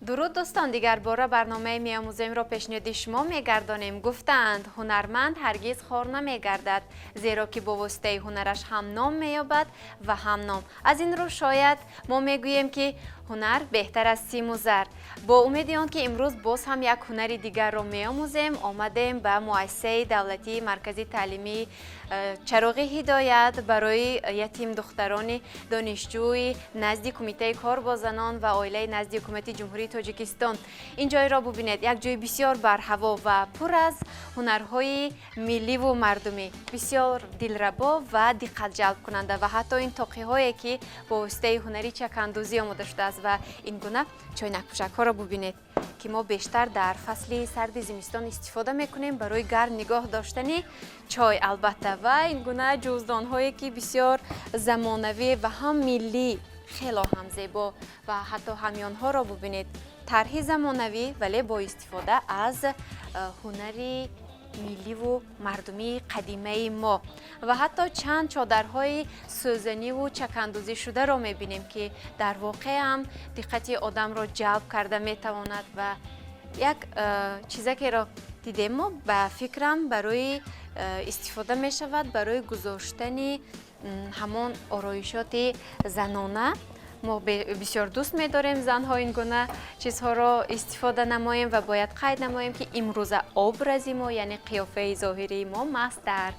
Дуруд, дӯстон! Дигар бора барномаи «Меомӯземро» пешниҳоди шумо мегардонем. Гуфтаанд, ҳунарманд ҳаргиз хор намегардад, зеро ки бо воситаи ҳунараш ҳам ном меёбад ва ҳам ном. Аз ин рӯ шояд мо мегӯем, ки ҳунар беҳтар аз симу зар. Бо умеди он ки имрӯз боз ҳам як ҳунари дигарро меомӯзем, омадем ба муассисаи давлатии маркази таълимии «Чароғи ҳидоят» барои ятимдухтарони донишҷӯи назди Кумитаи кор бо занон ва оилаи назди Ҳукумати Ҷумҳурии Тоҷикистон. Ин ҷойро бубинед, як ҷои бисёр барҳаво ва пур аз ҳунарҳои милливу мардумӣ, бисёр дилрабо ва диққатҷалбкунанда ва ҳатто ин тоқиҳое, ки бо воситаи ҳунари чакандӯзӣ омода шудааст, ва ин гуна чойнакпӯшакҳоро бубинед, ки мо бештар дар фасли сарди зимистон истифода мекунем барои гарм нигоҳ доштани чой, албатта. Ва ин гуна ҷуздонҳое, ки бисёр замонавӣ ва ҳам миллӣ, хело ҳам зебо, ва ҳатто ҳамёнҳоро бубинед, тарҳи замонавӣ, вале бо истифода аз ҳунари милливу мардумии қадимаи мо. Ва ҳатто чанд чодарҳои сӯзаниву чакандӯзӣ шударо мебинем, ки дар воқеъ ҳам диққати одамро ҷалб карда метавонад. Ва як чизакеро дидем мо, ба фикрам, барои истифода мешавад барои гузоштани ҳамон ороишоти занона. Мо бисёр дӯст медорем, занҳо, ин гуна чизҳоро истифода намоем. Ва бояд қайд намоем, ки имрӯза образи мо, яъне қиёфаи зоҳирии мо, маҳз дар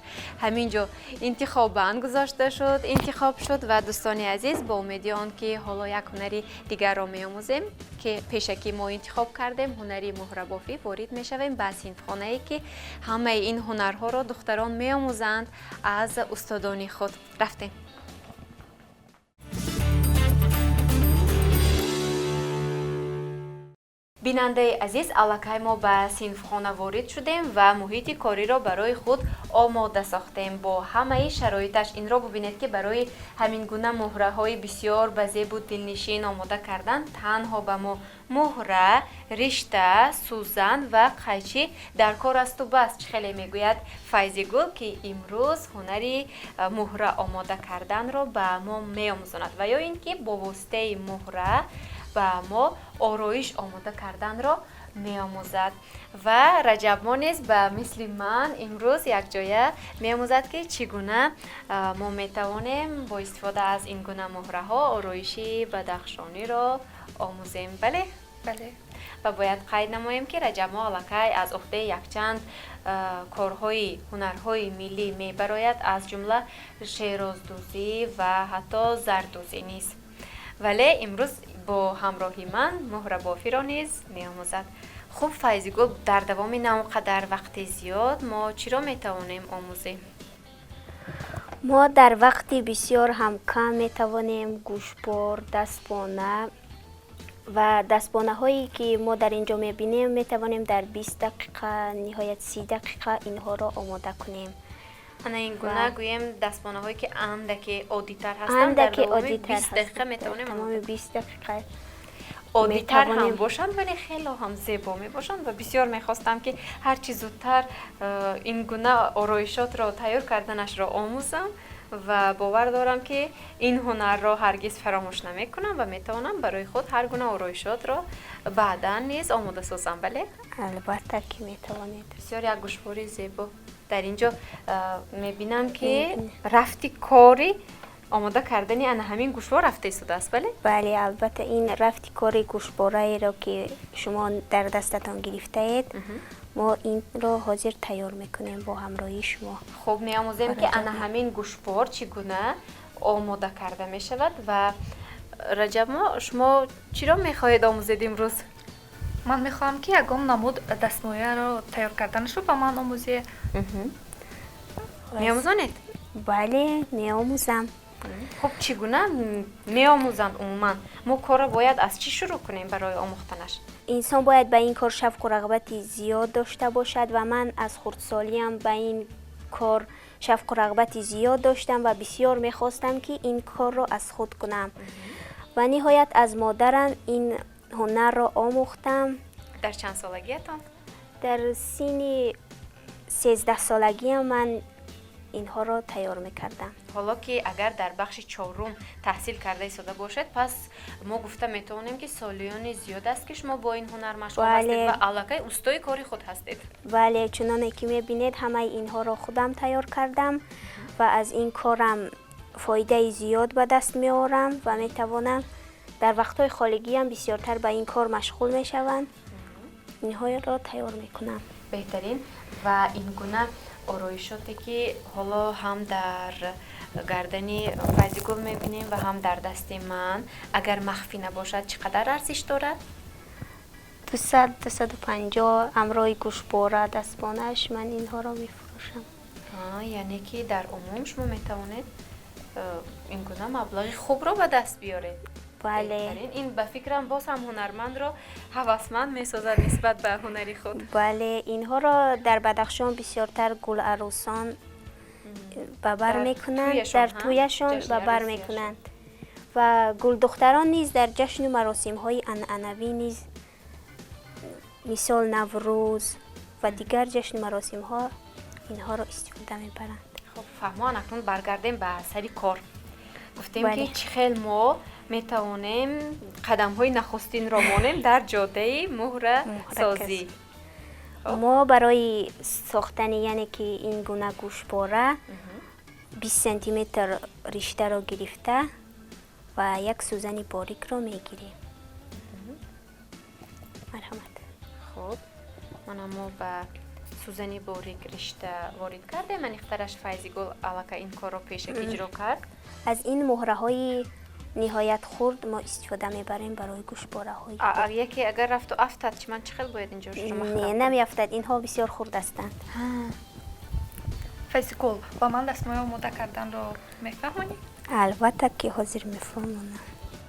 ҳамин ҷо интихобан гузошта шуд, интихоб шуд. Ва, дӯстони азиз, бо умеди он ки ҳоло як ҳунари дигарро меомӯзем, ки пешакӣ мо интихоб кардем, ҳунари муҳрабофӣ, ворид мешавем ба синфхонае, ки ҳамаи ин ҳунарҳоро духтарон меомӯзанд аз устодони худ. Рафтем. Бинандаи азиз, аллакай мо ба синфхона ворид шудем ва муҳити кориро барои худ омода сохтем бо ҳамаи шароиташ. Инро бубинед, ки барои ҳамин гуна муҳраҳои бисёр ба зебу дилнишин омода кардан танҳо ба мо муҳра, ришта, сӯзан ва қайчӣ дар кор асту бас. Чӣ хеле мегӯяд Файзигул, ки имрӯз ҳунари муҳра омода карданро ба мо меомӯзонад ва ё ин ки бо воситаи муҳра ба мо ороиш омода карданро меомӯзад. Ва Раҷабмо низ ба мисли ман имрӯз якҷоя меомӯзад, ки чӣ гуна мо метавонем бо истифода аз ин гуна муҳраҳо ороиши бадахшониро омӯзем. Бале? Бале. Ва бояд қайд намоем, ки Раҷабмо аллакай аз уҳдаи якчанд корҳои ҳунарҳои миллӣ мебарояд, аз ҷумла шероздӯзӣ ва ҳатто зардӯзӣ низ, вале имрӯз бо ҳамроҳи ман муҳрабофиро низ меомӯзад. Хуб, Файзигул, дар давоми на он қадар вақти зиёд мо чиро метавонем омӯзем? Мо дар вақти бисёр ҳам кам метавонем гӯшбор, дастбона ва дастбонаҳое, ки мо дар ин ҷо мебинем, метавонем дар 20 дақиқа, ниҳоят 30 дақиқа инҳоро омода кунем. Ана ин гуна, гӯем, дастбонаҳое, ки андаке оддитар ҳастанд, дар андаке давоми оддитар 20 дақиқа метавонем тамоми 20 дақиқа оддитар ҳам метавонем. бошанд, вале хело ҳам зебо мебошанд. Ва бисёр мехостам, ки ҳарчи зудтар ин гуна ороишотро тайёр карданашро омӯзам ва бовар дорам, ки ин ҳунарро ҳаргиз фаромӯш намекунам ва метавонам барои худ ҳар гуна ороишотро баъдан низ омода созам. Бале? Албатта, ки метавонед. Бисёр як гӯшвори зебо дар ин ҷо мебинам, ки рафти кори омода кардани ана ҳамин гӯшвор рафта истодааст. Бале? Бале, албатта, ин рафти кори гӯшвораеро, ки шумо дар дастатон гирифтаед, мо инро ҳозир тайёр мекунем бо ҳамроҳии шумо. Хуб, меомӯзем, ки ана ҳамин гӯшвор чӣ гуна омода карда мешавад. Ва, Раҷабмо, шумо чиро мехоҳед омӯзед имрӯз? Ман мехоҳам, ки ягон намуд дастмояро тайёр карданашро ба ман омӯзӣ. Меомӯзонед? Бале, меомӯзам. Хуб, чӣ гуна меомӯзанд умуман? Мо корро бояд аз чӣ шурӯъ кунем барои омӯхтанаш? Инсон бояд ба ин кор шавқу рағбати зиёд дошта бошад, ва ман аз хурдсолиам ба ин кор шавқу рағбати зиёд доштам ва бисёр мехостам, ки ин корро аз худ кунам, ва ниҳоят аз модарам ин ҳунарро омӯхтам. Дар чанд солагиятон? Дар синни 13 солагиам ман Инҳоро тайёр мекардам. Ҳоло ки агар дар бахши чорум таҳсил карда истода бошед, пас мо гуфта метавонем, ки солиёни зиёд аст, ки шумо бо ин ҳунар машғул ҳастед ва аллакай устои кори худ ҳастед. Бале, чуноне ки мебинед, ҳамаи инҳоро худам тайёр кардам ва аз ин корам фоидаи зиёд ба даст меорам ва метавонам дар вақтҳои холигиам бисёртар ба ин кор машғул мешавам, инҳоро тайёр мекунам. Беҳтарин. Ва ин гуна ороишоте, ки ҳоло ҳам дар гардани Файзигул мебинем ва ҳам дар дасти ман, агар махфӣ набошад, чӣ қадар арзиш дорад? 200, 250 ҳамроҳи гӯшбора, дастбонааш ман инҳоро мефурӯшам. Яъне ки дар умум шумо метавонед ин гуна маблағи хубро ба даст биёред. Бале. Ин ба фикрам боз ҳам ҳунармандро ҳавасманд месозад нисбат ба ҳунари худ. Бале, инҳоро дар Бадахшон бисёртар гуларӯсон ба бар мекунанд, дар тӯяшон ба бар мекунанд ва гулдухтарон низ дар ҷашну маросимҳои анъанавӣ низ, мисол Наврӯз ва дигар ҷашну маросимҳо, инҳоро истифода мебаранд. Хуб, фаҳмон. Акнун баргардем ба сари кор. Гуфтем, ки чӣ хел мо метавонем қадамҳои нахустинро монем дар ҷодаи муҳрасозӣ. Мо барои сохтани, яъне ки ин гуна гӯшбора, 20 сантиметр риштаро гирифта ва як сӯзани борикро мегирем. Марҳамат. Хуб, мана мо ба сӯзани борик ришта ворид кардем. Аниқтараш, Файзигул аллакай ин корро пешак иҷро кард. Аз ин муҳраҳои ниҳоят хурд мо истифода мебарем барои гӯшбораҳои. Яке агар рафту афтад, чи ман чӣ хел бояд инҷо? Не, намеафтад, инҳо бисёр хурд ҳастанд. Файзигул, ба ман дастмоя омода карданро мефаҳмонӣ? Албатта ки ҳозир мефаҳмонам.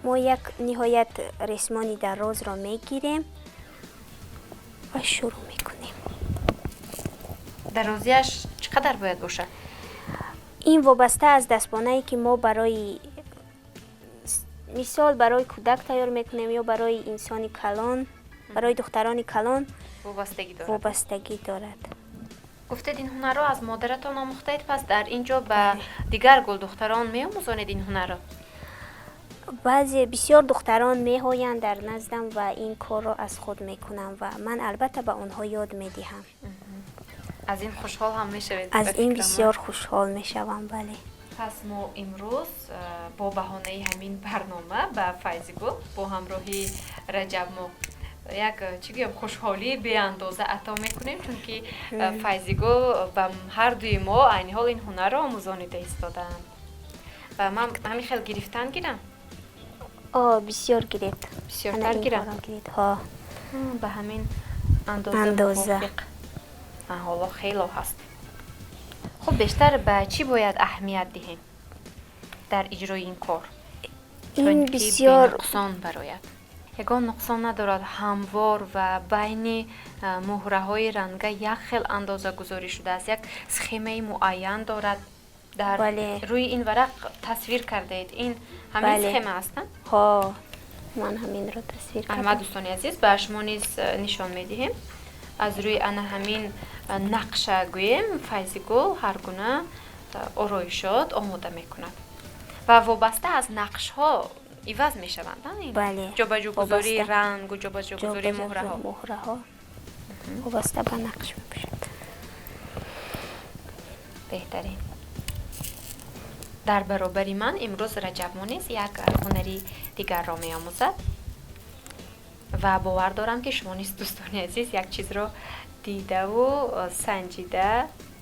Мо як ниҳоят ресмони дарозро мегирем ва шурӯъ мекунем. Дарозиаш чӣ қадар бояд бошад? Ин вобаста аз дастбонае, ки мо барои мисол барои кӯдак тайёр мекунем ё барои инсони калон, барои духтарони калон. Вобастагӣ дорад. Вобастагӣ дорад. Гуфтед, ин ҳунарро аз модаратон омӯхтаед. Пас дар ин ҷо ба дигар гулдухтарон меомӯзонед ин ҳунарро? Баъзе бисёр духтарон меоянд дар наздам ва ин корро аз худ мекунам ва ман албатта ба онҳо ёд медиҳам. Аз ин хушҳол ҳам мешавед? Аз ин бисёр хушҳол мешавам, бале. Пас мо имрӯз бо баҳонаи ҳамин барнома ба Файзигул бо ҳамроҳии Раҷаб мо як, чӣ гӯям, хушҳолии беандоза ато мекунем, чунки Файзигул ба ҳардуи мо айни ҳол ин ҳунарро омӯзонида истодаанд. Ва ман ҳамин хел гирифтан гирам? О, бисёр гиред. Бисёртар гирам? Ба ҳамин андоза ҳоло хело ҳаст. Хуб, бештар ба чӣ бояд аҳамият диҳем дар иҷрои ин кор? Ин бисёр нуқсон барояд? Ягон нуқсон надорад, ҳамвор ва байни муҳраҳои ранга як хел андозагузорӣ шудааст, як схемаи муайян дорад. Дар рӯи ин варақ тасвир кардаед, ин ҳамин схема аст? Ҳо, ман ҳаминро тасвир. Марҳамат, дӯстони азиз, ба шумо низ нишон медиҳем. Аз рӯи ана ҳамин нақша, гӯем, Файзигул ҳар гуна ороишот омода мекунад ва вобаста аз нақшҳо иваз мешаванд. Бале. Ҷобаҷогузории рангу ҷобаҷогузории муҳраҳо. Муҳраҳо вобаста ба нақш мебошад. Беҳтарин. Дар баробари ман имрӯз Раҷабмо низ як ҳунари дигарро меомӯзад ва бовар дорам, ки шумо низ, дӯстони азиз, як чизро дидаву санҷида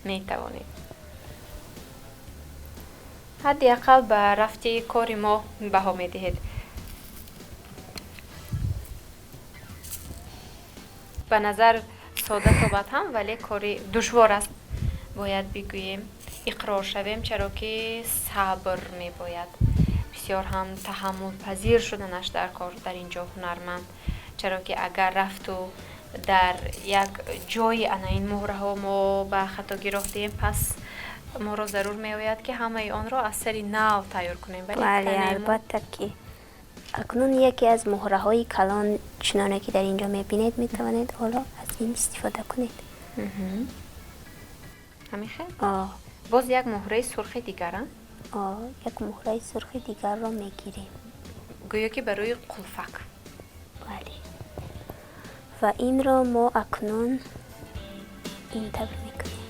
метавонед, ҳадди ақал ба рафти кори мо баҳо медиҳед. Ба назар сода тобад ҳам, вале кори душвор аст, бояд бигӯем, иқрор шавем, чаро ки сабр мебояд, бисёр ҳам таҳаммулпазир шуданаш дар кор дар ин ҷо ҳунарманд, чаро ки агар рафту дар як ҷои ана ин муҳраҳо мо ба хатогӣ роҳ диҳем, пас моро зарур меояд, ки ҳамаи онро аз сари нав тайёр кунем. Бале, албатта ки. Акнун яке аз муҳраҳои калон, чуноне ки дар ин ҷо мебинед, метавонед ҳоло аз ин истифода кунед. Ҳамин хел. Боз як муҳраи сурхи дигара. Як муҳраи сурхи дигарро мегирем. Гӯё ки барои қулфак. Бале. Ва инро мо акнун ин тавр мекунем.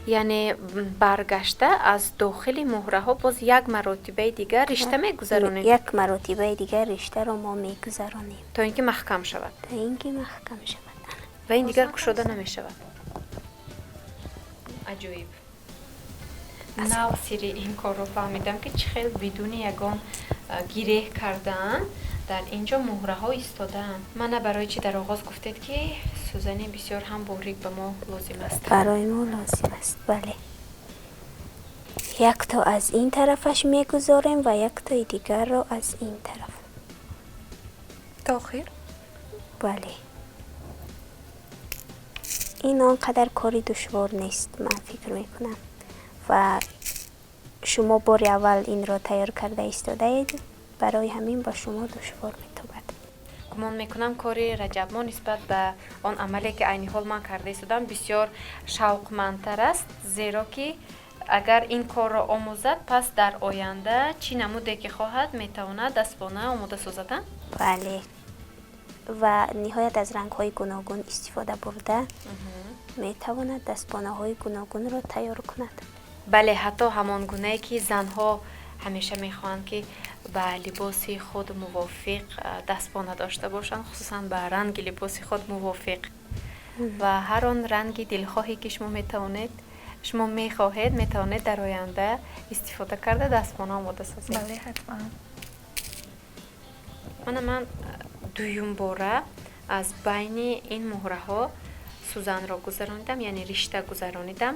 Яъне баргашта аз дохили муҳраҳо боз як маротибаи дигар ришта мегузаронем. Як маротибаи дигар риштаро мо мегузаронем. То ин ки маҳкам шавад. То ин ки маҳкам шавад. Ва ин дигар кушода намешавад. Аҷоиб. Нав сирри ин корро фаҳмидам, ки чӣ хел бидуни ягон гиреҳ кардан дар ин ҷо муҳраҳо истодаанд. Мана барои чӣ дар оғоз гуфтед, ки сӯзани бисёр ҳам борик ба мо лозим аст. Барои мо лозим аст, бале. Якто аз ин тарафаш мегузорем ва яктои дигарро аз ин тараф. То охир? Бале. Ин он қадар кори душвор нест, ман фикр мекунам. Ва шумо бори аввал инро тайёр карда истодаед, барои ҳамин ба шумо душвор метобад. Гумон мекунам, кори Раҷабмо нисбат ба он амале, ки айни ҳол ман карда истодам, бисёр шавқмандтар аст, зеро ки агар ин корро омӯзад, пас дар оянда чӣ намуде ки хоҳад, метавонад дастбона омода созад. Бале, ва ниҳоят аз рангҳои гуногун истифода бурда метавонад дастбонаҳои гуногунро тайёр кунад. Бале, ҳатто ҳамон гунае ки занҳо ҳамеша мехоҳанд, ки ба либоси худ мувофиқ дастбона дошта бошанд, хусусан ба ранги либоси худ мувофиқ, ва ҳар он ранги дилхоҳе ки шумо метавонед, шумо мехоҳед, метавонед дар оянда истифода карда дастбона омода созед. Бале, ҳатман. Мана ман дуюмбора аз байни ин муҳраҳо сӯзанро гузаронидам, яъне ришта гузаронидам,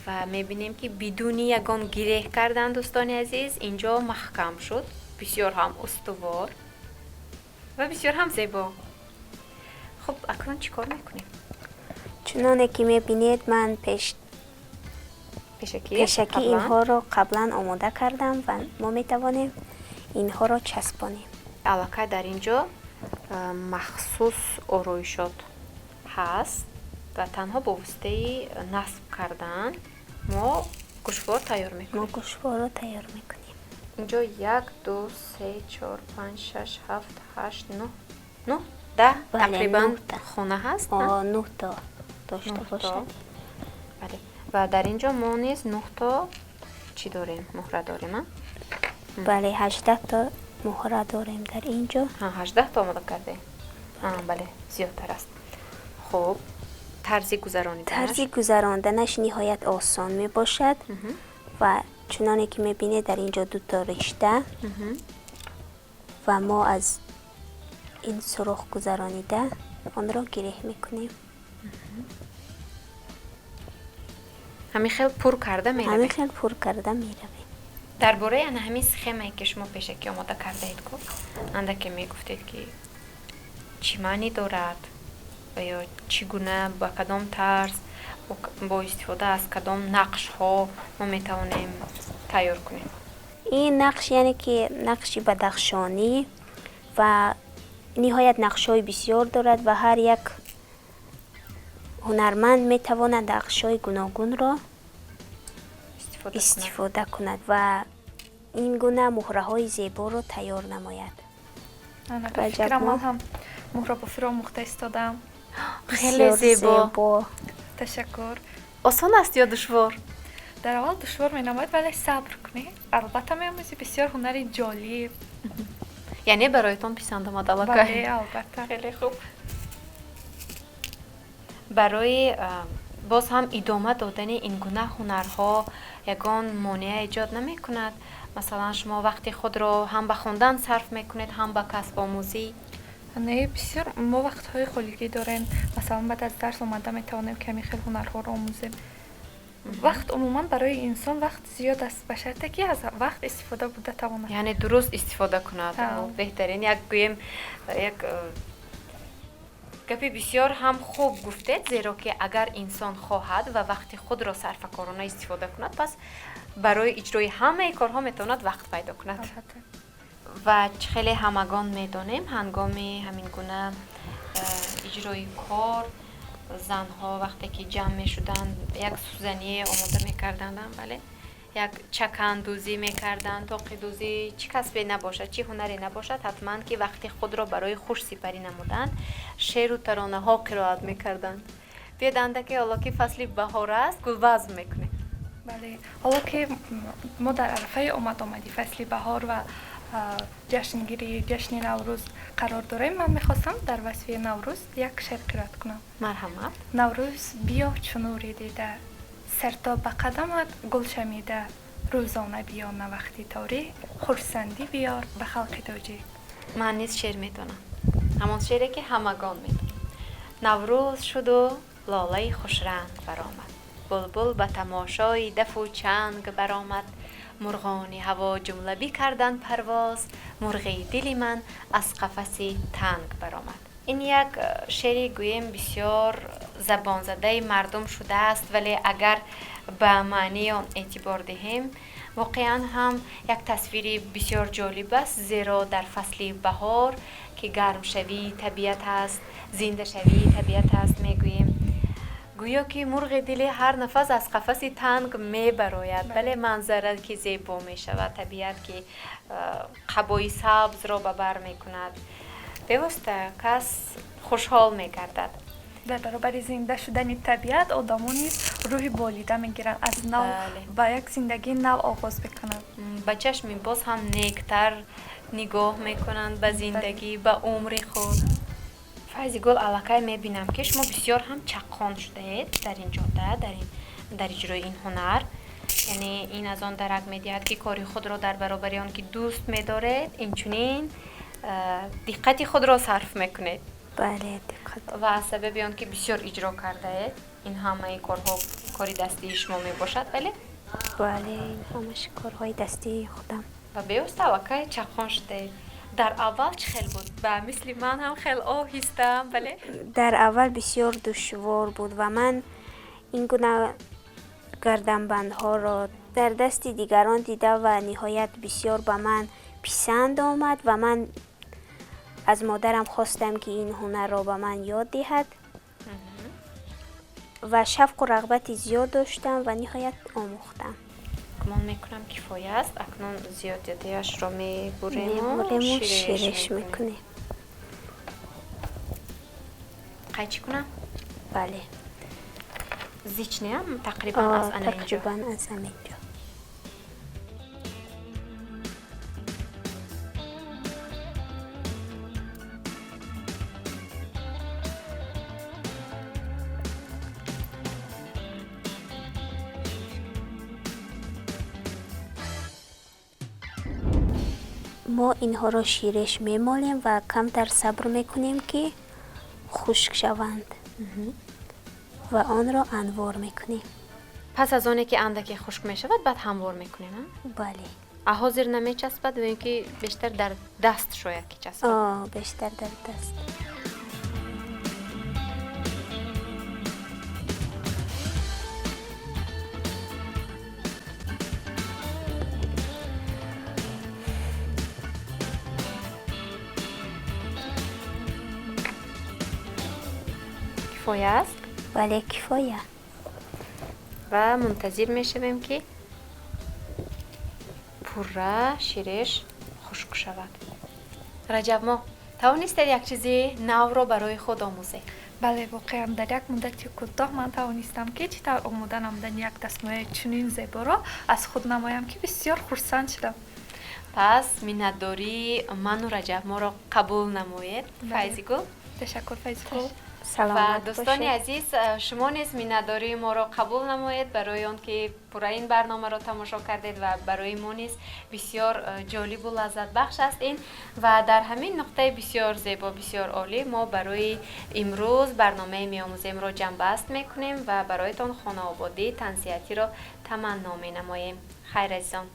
ва мебинем, ки бидуни ягон гиреҳ кардан, дӯстони азиз, инҷо маҳкам шуд, бисёр ҳам устувор ва бисёр ҳам зебо. Хуб, акнун чӣ кор мекунем? Чуноне ки мебинед, ман пешакӣ инҳоро қаблан омода кардам ва мо метавонем инҳоро часпонем. Аллакай дар ин ҷо махсус ороишот ҳаст ва танҳо бо воситаи насб кардан мо гӯшвор тайёр мекунем. Мо гӯшворро тайёр мекунем. Инҷо як, ду, се, чор, панҷ, шаш, ҳафт, ҳашт, нӯҳ, нӯҳ, 10 тақрибан хона ҳаст. Нӯҳто дошта бошад. Бале, ва дар ин ҷо мо низ нӯҳто чӣ дорем, муҳра дорем. Бале, 18то муҳра дорем дар ин ҷо. 18то омода кардем. Бале, зиёдтар аст. Хуб, тарзи гузарониданаш? Тарзи гузаронданаш ниҳоят осон мебошад ва чуноне ки мебинед, дар ин ҷо дуто ришта ва мо аз ин сурох гузаронида онро гиреҳ мекунем. Ҳамин хел пур карда меравем. Ҳамин хел пур карда меравем. Дар бораи ана ҳамин схемае, ки шумо пешакӣ омода кардаед, ку андаке мегуфтед, ки чӣ маънӣ дорад ва ё чӣ гуна, ба кадом тарз, бо истифода аз кадом нақшҳо мо метавонем тайёр кунем? Ин нақш, яъне ки нақши бадахшонӣ, ва ниҳоят нақшҳои бисёр дорад ва ҳар як ҳунарманд метавонад нақшҳои гуногунро истифода кунад ва ин гуна муҳраҳои зеборо тайёр намояд. Фикрам, ман ҳам муҳрабофиро омӯхта истодам. Хеле зебо. Ташаккур. Осон аст ё душвор? Дар аввал душвор менамояд, вале сабр кунӣ, албатта меомӯзӣ. Бисёр ҳунари ҷолиб. Яъне бароятон писанд омад аллакай? Бале, албатта. Хеле хуб. Барои боз ҳам идома додани ин гуна ҳунарҳо ягон монеа эҷод намекунад? Масалан, шумо вақти худро ҳам ба хондан сарф мекунед, ҳам ба касбомӯзӣ. Не, бисёр мо вақтҳои холигӣ дорем. Масалан, баъд аз дарс омада метавонем ками хел ҳунарҳоро омӯзем. Вақт умуман барои инсон вақт зиёд аст, ба шарте ки аз вақт истифода бурда тавонад. Яъне дуруст истифода кунад, беҳтарин. Як гӯем, як гапи бисёр ҳам хуб гуфтед, зеро ки агар инсон хоҳад ва вақти худро сарфакорона истифода кунад, пас барои иҷрои ҳамаи корҳо метавонад вақт пайдо кунад. Ва хеле ҳамагон медонем, ҳангоми ҳамин гуна иҷрои кор занҳо вақте ки ҷамъ мешуданд, як сӯзание омода мекарданд, бале, як чакандӯзӣ мекарданд, тоқидӯзӣ, чӣ касбе набошад, чӣ ҳунаре набошад, ҳатман ки вақти худро барои хуш сипарӣ намуданд, шеъру таронаҳо қироат мекарданд. Биёед, андаке ҳоло ки фасли баҳор аст, гулбазм мекунем. Бале, ҳоло ки мо дар арафаи омад-омади фасли баҳор ва ҷашнгирии ҷашни Наврӯз қарор дорем, ман мехостам дар васфи Наврӯз як шеър қироат кунам. Марҳамат. Наврӯз биё, чу нури дида, сарто ба қадамат гул шамида, рӯзона биё навахти торик, хурсандӣ биёр ба халқи тоҷик. Ман низ шеър медонам, ҳамон шеъре ки ҳамагон медонанд. Наврӯз шуду лолаи хушранг баромад, булбул ба тамошои дафу чанг баромад, мурғони ҳаво ҷумла бикарданд парвоз, мурғи дили ман аз қафаси танг баромад. Ин як шеъри, гӯем, бисёр забонзадаи мардум шудааст, вале агар ба маънии он эътибор диҳем, воқеан ҳам як тасвири бисёр ҷолиб аст, зеро дар фасли баҳор, ки гармшавии табиат аст, зиндашавии табиат аст, мегӯем, гӯё ки мурғи дили ҳар нафас аз қафаси танг мебарояд. Бале, манзара ки зебо мешавад, табиат ки қабои сабзро ба бар мекунад, бевосита кас хушҳол мегардад. Дар баробари зинда шудани табиат одамон низ рӯҳи болида мегиранд, аз нав ба як зиндагии нав оғоз мекунанд. Ба чашми боз ҳам нектар нигоҳ мекунанд ба зиндагӣ, ба умри худ. Файзигул, аллакай мебинам, ки шумо бисёр ҳам чаққон шудаед дар ин ҷода, дар иҷрои ин ҳунар. Яъне ин аз он дарак медиҳад, ки кори худро дар баробари он ки дӯст медоред, инчунин диққати худро сарф мекунед. Бале, диққат. Ва аз сабаби он ки бисёр иҷро кардаед, ин ҳамаи корҳо кори дастии шумо мебошад, бале? Бале, ин ҳамаш корҳои дастии худам. Ва бевосита аллакай чаққон шудаед. Дар аввал чӣ хел буд? Ба мисли ман ҳам хел оҳиста, бале? Дар аввал бисёр душвор буд ва ман ин гуна гарданбандҳоро дар дасти дигарон дида ва ниҳоят бисёр ба ман писанд омад ва ман аз модарам хостам, ки ин ҳунарро ба ман ёд диҳад, ва шавқу рағбати зиёд доштам ва ниҳоят омӯхтам. Гумон мекунам, кифоя аст. Акнун зиёдиашро мебурему мебурему ширеш мекунем. Қайчӣ кунам? Бале. Зич неам, тақрибан аз ана инҷо. Тақрибан аз ҳаминҷо. Мо инҳоро ширеш мемолем ва камтар сабр мекунем, ки хушк шаванд, ва онро анвор мекунем. Пас аз оне ки андаке хушк мешавад, баъд ҳамвор мекунем, а? Бале. А ҳозир намечаспад ё ин ки бештар дар даст шояд ки часпад? Бештар дар даст. Кифоя аст? Бале, кифоя. Ва мунтазир мешавем, ки пурра ширеш хушк шавад. Раҷабмо, тавонистед як чизи навро барои худ омӯзед? Бале, воқеан дар як муддати кӯтоҳ ман тавонистам, ки чӣ тавр омода намудани як дастмояи чунин зеборо аз худ намоям, ки бисёр хурсанд шудам. Пас миннатдории ману Раҷабморо қабул намоед, Файзигул. Ташаккур, Файзигул. Ва дӯстони азиз, шумо низ миннатдории моро қабул намоед барои он ки пурра ин барномаро тамошо кардед, ва барои мо низ бисёр ҷолибу лаззатбахш аст ин. Ва дар ҳамин нуқтаи бисёр зебо, бисёр олӣ мо барои имрӯз барномаи Меомӯземро ҷамъбаст мекунем ва бароятон хонаободӣ, тансиҳатиро таманно менамоем. Хайр, азизон.